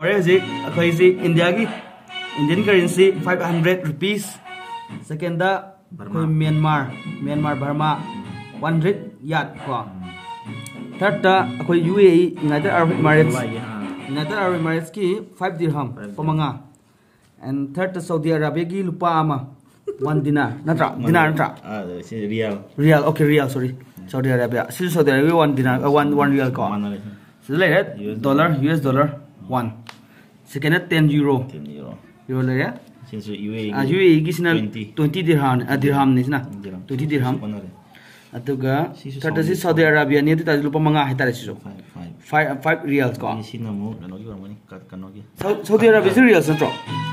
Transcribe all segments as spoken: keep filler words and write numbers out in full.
ꯍꯣꯔꯦꯟ ꯍꯧꯖꯤꯛ ꯑꯩꯈꯣꯏꯁꯤ ꯏꯟꯗꯤꯌꯥꯒꯤ Indian currency five hundred rupees꯫ Second ꯑꯩꯈꯣꯏ ꯃ꯭ꯌꯥꯟꯃꯥꯔ, ꯃ꯭ꯌꯥꯟꯃꯥꯔ ꯕꯔꯃꯥ, one hundred ꯌꯥꯠ ꯀꯣ꯫ ꯊꯥꯔꯠꯇ ꯑꯩꯈꯣꯏ ꯌꯨ ꯑꯦ ꯏ, United Arab Emirates꯫ ꯗꯨꯕꯥꯏꯒꯤ, ꯑꯥ꯫ United Arab Emirates ꯀꯤ five dirham, ꯂꯨꯄꯥ ꯃꯉꯥ꯫ And ꯊꯥꯔꯠꯇ ꯁꯥꯎꯗꯤ ꯑꯔꯥꯕꯤꯌꯥꯒꯤ ꯂꯨꯄꯥ ꯑꯃ, one dinar ꯅꯠꯇ꯭ꯔꯥ? Dinar ꯅꯠꯇ꯭ꯔꯥ? ꯑꯥ, ꯁꯤ riyal. Riyal, okay, riyal, sorry. Saudi Arabia. ꯁꯤꯁꯨ Saudi Arabia one dinar, uh, one, one riyal ꯀꯣ꯫ ꯃꯥꯟꯅꯔꯦ꯫ ꯁꯤꯗ ꯂꯩꯔꯦ, U S dollar, dollar꯫ U S dollar, one꯫ Second ten euro꯫ Ten euro꯫ Euro ꯂꯩꯔꯦ꯫ ꯁꯤꯁꯨ ꯌꯨ ꯑꯦ ꯏ꯫ ꯑꯥ, U ꯑꯦ E ꯒꯤꯁꯤꯅ twenty꯫ Twenty dirham, ꯑꯥ, dirham ꯅꯤ ꯁꯤꯅ꯫ Dirham꯫ Twenty dirham꯫ ꯃꯥꯟꯅꯔꯦ꯫ ꯑꯗꯨꯒ ꯁꯤꯁꯨ ꯊꯥꯔꯠꯇ ꯁꯤ ꯁꯥꯎꯗꯤ ꯑꯔꯥꯕꯤꯌꯥꯅꯤ, ꯑꯗꯨ ꯇꯥꯔꯗꯤ ꯂꯨꯄꯥ ꯃꯉꯥ ꯍꯥꯏꯇꯥꯔꯦ ꯁꯤꯁꯨ꯫ Five, five꯫ Five, five riyals ꯀꯣ꯫ ꯑꯗꯒꯤ ꯁꯤꯅ ꯑꯃꯨꯛ ꯀꯩꯅꯣꯒꯤ ꯑꯣꯏꯔꯝꯒꯅꯤ, ꯀ-, ꯀꯩꯅꯣꯒꯤ꯫ ꯁꯥꯎ-, ꯁꯥꯎꯗꯤ ꯑꯔꯥꯕꯤꯌꯥꯁꯤ riyals ꯅꯠꯇ꯭ꯔꯣ?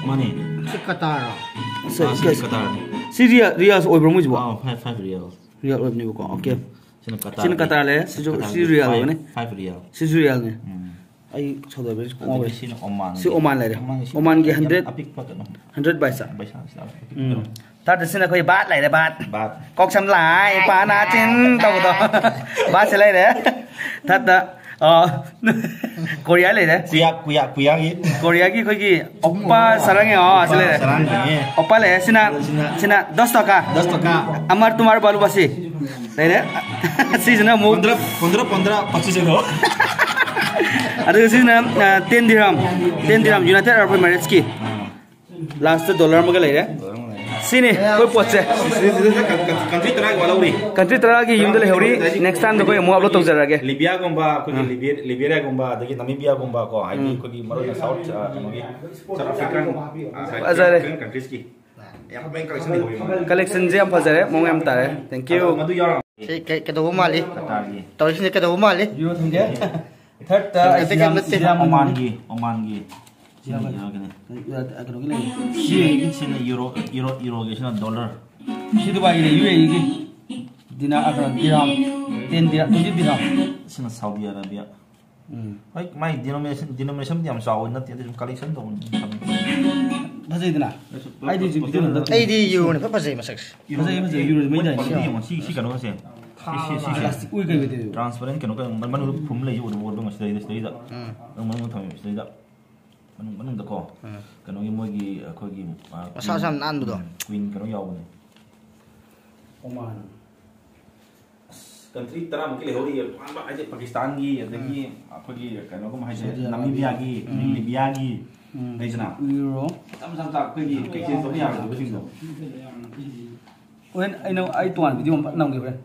ꯃꯥꯅꯦ꯫ ꯁꯤ ꯀꯇꯥꯔꯔꯣ? ꯁ-, ꯑꯥ, ꯁꯤꯗꯤ ꯀ-, ꯀꯇꯥꯔꯅꯤ꯫ ꯁꯤ ꯔꯤꯌꯥ-, riyals ꯑꯣꯏꯕ꯭ꯔꯣ ꯃꯣꯏꯁꯤꯕꯣ? ꯑꯥ, five, five riyals꯫ Riyal ꯑꯣꯏꯕꯅꯤꯕꯀꯣ, okay꯫ ꯁꯤꯅ ꯁꯤꯅ ꯀꯇꯥꯔꯒꯤ꯫ ꯀꯇꯥꯔ ꯂꯩꯔꯦ, ꯁꯤꯁꯨ, ꯀꯇꯥꯔꯒꯤ ꯁꯤ riyal five, ꯑꯣꯏꯒꯅꯤ꯫ Five riyal꯫ ꯁꯤꯁꯨ riyal ꯅꯤ꯫ ꯎꯝ꯫ ꯑꯩ ꯁꯥꯎꯗꯤ ꯑꯔꯥꯕꯤꯌꯥꯁꯤ ꯀꯣꯛ ꯉꯥꯎꯔꯦ꯫ ꯑꯗꯒꯤ ꯁꯤꯅ ꯑꯣꯃꯥꯟꯒꯤ꯫ ꯁꯤ ꯑꯣꯃꯥꯟ ꯂꯩꯔꯦ꯫ ꯑꯣꯃꯥꯟꯒꯤ ꯁꯤ ꯑꯣꯃꯥꯟꯒꯤ ꯌꯥꯝ hundred, ꯑꯄꯤꯛꯄ ꯀꯩꯅꯣ꯫ Hundred paisa꯫ Paisa ꯁꯤꯗ ꯑꯄꯤꯛꯄ ꯎꯝ꯫ ꯀꯩꯅꯣ꯫ ꯊꯥꯔꯠꯇ ꯁꯤꯅ ꯑꯩꯈꯣꯏ ꯕꯥꯠ ꯂꯩꯔꯦ, ꯕꯥꯠ꯫ ꯕꯥꯠ꯫ ꯀꯣꯛ ꯁꯝ ꯂꯥꯏ, ꯄꯥꯅ ꯆꯤꯟ ꯇꯧꯕꯗꯣ꯫ ꯕꯥꯠꯁꯦ ꯂꯩꯔꯦ꯫ ꯊꯥꯔꯠꯇ, ꯑ, ꯀꯣꯔꯤꯌꯥ ꯂꯩꯔꯦ꯫ ꯀꯨꯌꯥ, ꯀꯨꯌꯥ, ꯀꯨꯌꯥꯒꯤ꯫ ꯀꯣꯔꯤꯌꯥꯒꯤ ꯑꯩꯈꯣꯏꯒꯤ ꯑꯣꯞꯄꯥ ꯁꯥꯔꯥꯡꯉꯦ, ꯑꯣ, ꯑꯁꯤ ꯂꯩꯔꯦ꯫ ꯁꯥꯔꯥꯡꯉꯦ꯫ ꯑꯣꯞꯄꯥ ꯂꯩꯔꯦ꯫ ꯁꯤꯅ, ꯁꯤꯅ꯫ ꯁꯤꯅ ꯗꯁ ꯇꯀꯥ꯫ ꯗꯁ ꯇꯀꯥ꯫ ꯑꯃꯔ ꯇꯨꯃꯥꯔ ꯕꯥꯂꯨꯕꯥꯁꯤ꯫ ꯂꯩꯔꯦ꯫ ꯁꯤꯁꯤꯅ ꯑꯃꯨꯛ ꯄꯟꯗ꯭ꯔ, ꯄꯟꯗ꯭ꯔ, ꯄꯟꯗ꯭ꯔ, ꯄꯆꯤꯁ ꯍꯥꯏꯔꯣ꯫ ꯑꯗꯨꯒ ꯁꯤꯁꯤꯅ, ꯑ, ten dirham꯫ Ten dirham, United Arab Emirates ꯀꯤ꯫ ꯑꯥ꯫ ꯂꯥꯁꯇ dollar ꯑꯃꯒ ꯂꯩꯔꯦ꯫ Dollar ꯑꯃ ꯂꯩꯔꯦ꯫ ꯁꯤꯅꯤ ꯑꯩꯈꯣꯏ ꯄꯣꯠꯁꯦ꯫ ꯁꯤ, ꯁꯤ, ꯁꯤ, ꯁꯤ, ꯀꯟ-, ꯀꯟ-, country ꯇꯔꯥꯒꯤ ꯋꯥꯠꯍꯧꯔꯤ꯫ Country ꯇꯔꯥꯒꯤ ꯌꯨꯝꯗ ꯂꯩꯍꯧꯔꯤ꯫ Next time ꯗ ꯑꯩꯈꯣꯏ ꯑꯃꯨꯛ upload ꯇꯧꯖꯔꯛꯑꯒꯦ꯫ ꯂꯤꯕꯤꯌꯥꯒꯨꯝꯕ, ꯑꯩꯈꯣꯏꯒꯤ ꯑꯥ꯫ ꯂꯤꯕꯤ-, ꯂꯤꯕꯤꯌꯥꯒꯨꯝꯕ, ꯑꯗꯒꯤ ꯅꯃꯤꯕꯤꯌꯥꯒꯨꯝꯕ ꯀꯣ, ꯍꯥꯏꯗꯤ ꯎꯝ꯫ ꯑꯩꯈꯣꯏꯒꯤ ꯃꯔꯨ ꯑꯣꯏꯅ South, ꯑ, ꯀꯩꯅꯣꯒꯤ, South African, ꯑ, South ꯐꯖꯔꯦ꯫ African countries ꯀꯤ꯫ ꯌꯥꯝ ꯐꯕ collection ꯂꯩꯍꯧꯔꯤ ꯃꯉꯣꯟꯗ꯫ Collection ꯁꯦ ꯌꯥꯝ ꯐꯖꯔꯦ, ꯃꯑꯣꯡ ꯌꯥꯝ ꯇꯥꯔꯦ꯫ Thank you꯫ ꯑꯗꯣ ꯃꯗꯨ ꯌꯥꯎꯔ-, ꯁꯤ ꯀꯩ-, ꯀꯩꯗꯧꯕ ꯃꯥꯜꯂꯤ? ꯀꯇꯥꯔꯒꯤ꯫ ꯇꯧꯔꯤꯁꯤꯅ ꯀꯩꯗꯧꯕ ꯃꯥꯜꯂꯤ? Euro ꯊꯝꯒꯦ꯫ ꯊꯥꯔꯠꯇ ꯑꯇꯩ ꯀꯩꯝ ꯅꯠꯇꯦ꯫ ꯏꯁꯂꯥꯝ ꯑꯣꯃꯥꯟꯒꯤ, ꯑꯣꯃꯥꯟꯒꯤ꯫ ꯁꯤꯅ ꯏꯁꯂꯥꯝ ꯌꯥꯎꯔꯒꯅꯤ꯫ ꯀꯩꯅꯣꯒꯤ ꯂꯩ꯫ ꯁꯤ, ꯁꯤꯅ ꯌꯨꯔꯣ, ꯌꯨꯔꯣ, ꯌꯨꯔꯣꯒꯤ, ꯁꯤꯅ dollar꯫ ꯁꯤ ꯗꯨꯕꯥꯏꯒꯤꯅꯦ, ꯌꯨ ꯑꯦ ꯏ ꯒꯤ꯫ Dinar, ꯑ, dirham꯫ Ten dirham, twenty dirham꯫ ꯁꯤꯅ Saudi Arabia꯫ ꯎꯝ꯫ ꯍꯣꯏ, ꯃꯥꯏ denomination, denomination ꯗꯤ ꯌꯥꯝ ꯆꯥꯎꯕ ꯅꯠꯇꯦ, ꯑꯗꯨ ꯁꯨꯝ collection ꯇꯧꯕꯅꯤ꯫ ꯐꯖꯩꯗꯅ? ꯑꯩꯁꯨ ꯑꯩꯗꯤ ꯍꯧꯖꯤꯛ ꯇꯣꯇꯦꯜ ꯚꯤꯗꯤꯑꯣ ꯅꯠꯇꯦ꯫ ꯑꯩꯗꯤ ꯌꯨꯔꯣꯅ ꯏꯐ ꯐꯖꯩ ꯃꯁꯛꯁꯦ꯫ ꯐꯖꯩ, ꯐꯖꯩ, ꯌꯨꯔꯣꯁꯦ ꯃꯩ ꯇꯥꯏ꯫ ꯌꯦꯡꯉꯣ, ꯁꯤ, ꯁꯤ ꯀꯩꯅꯣꯁꯦ꯫ ꯁꯤ, ꯁꯤ, ꯁꯤꯁꯦ꯫ Plastic ꯑꯣꯏ ꯀꯩ ꯑꯣꯏ ꯇꯧꯋꯦꯕ꯫ Transparent ꯀꯩꯅꯣ, ꯀꯩꯅꯣ, ꯃꯅꯨꯡꯗ ꯐꯨꯝ ꯂꯩꯁꯦ ꯎꯗꯕ ꯑꯣꯏꯔꯕ ꯁꯤꯗꯩꯗ, ꯁꯤꯗꯩꯗ꯫ ꯎꯝ꯫ ꯅꯪ ꯃꯅꯨꯡꯗ ꯊꯝꯃꯦꯕ ꯁꯤꯗꯩꯗ꯫ ꯃꯅꯨꯡ ꯃꯅꯨꯡꯗꯀꯣ ꯎꯝ꯫ ꯀꯩꯅꯣꯒꯤ ꯃꯣꯏꯒꯤ ꯑꯩꯈꯣꯏꯒꯤ ꯃꯁꯥꯁꯨ ꯌꯥꯝ ꯅꯥꯟꯕꯗꯣ꯫ ꯀ꯭ꯋꯤꯟ ꯀꯩꯅꯣ ꯌꯥꯎꯕꯅꯦ꯫ ꯑꯣꯃꯥꯟ꯫ ꯀꯟꯇ꯭ꯔꯤ ꯇꯔꯥꯃꯨꯛꯀꯤ ꯂꯩꯍꯧꯔꯤꯌꯦ꯫ ꯇꯣꯉꯥꯟꯕ ꯍꯥꯏꯗꯤ ꯄꯥꯀꯤꯁꯇꯥꯟꯒꯤ, ꯑꯗꯒꯤ ꯑꯩꯈꯣꯏꯒꯤ ꯀꯩꯅꯣꯒꯨꯝꯕ ꯍꯥꯏꯁꯦ, ꯁꯥꯎꯗꯤ ꯑꯔꯥꯕꯤꯌꯥ꯫ ꯅꯥꯃꯤꯕꯤꯌꯥꯒꯤ, ꯎꯝ꯫ ꯂꯤꯕꯤꯌꯥꯒꯤ ꯎꯝ꯫ ꯂꯩꯗꯅ, ꯌꯨꯔꯣ꯫ ꯃꯆꯥ ꯃꯆꯥ ꯃꯆꯥ ꯑꯩꯈꯣꯏꯒꯤ ꯑꯦꯛꯆꯦꯟꯖ ꯇꯧꯕ ꯌꯥꯔꯣꯏꯗꯕꯁꯤꯡꯗꯣ꯫ ꯍꯣꯔꯦꯟ ꯑꯩꯅ, ꯑꯩ ꯇꯣꯉꯥꯟ ꯚꯤꯗꯤꯑꯣ ꯑꯃ ꯅꯝꯒꯦ ꯍꯣꯔꯦꯟ꯫